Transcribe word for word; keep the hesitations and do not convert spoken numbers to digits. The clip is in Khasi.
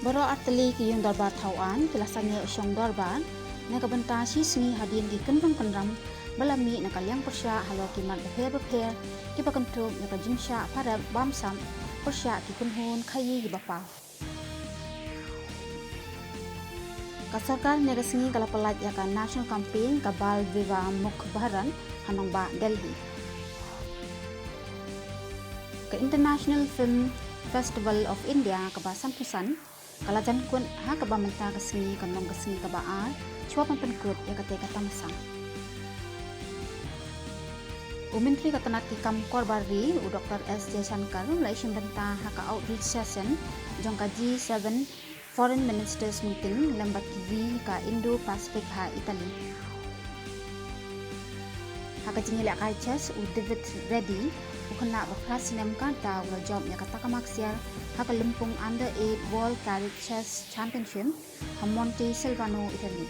Baroh artylli ki ïing dorbar thaw aiñ ki la sangeh shong dorbar na ka bynta shi sngi hadien ki kynrung kynram ba la mih na ka liang pyrshah halor ki mat bapher bapher kiba kynthup ïa ka jingshah pharep bamsap pyrshah ki kynhun khaïi kiba paw. Ka sorkar ne ka sngi ka la pyllait ïa ka National Campaign ka Bal Vivah Mukh Bharat ha nongbah Delhi. Ka International Film Festival of India kaba sanphew-san ka la jan kut ha kaba mynta ka sngi kan long ka sngi kaba ar shuwa ban pynkut ïa kata ka tamasa. U Myntri ka tnat ki kam korbar ri u Doctor S Jaishankar u la ïashim bynta ha ka outreach session jong ka G seven Foreign Ministers Meeting lem bad ki ri ka Indo-Pacific ha Italy. Ha ka jingïalehkai chess u David Reddy u khynnah ba phra snem ka rta u la jop ïa ka takma ksiar ha ka lympung Under Eight World Cadet Chess Championship ha Monte Silvano, Italy.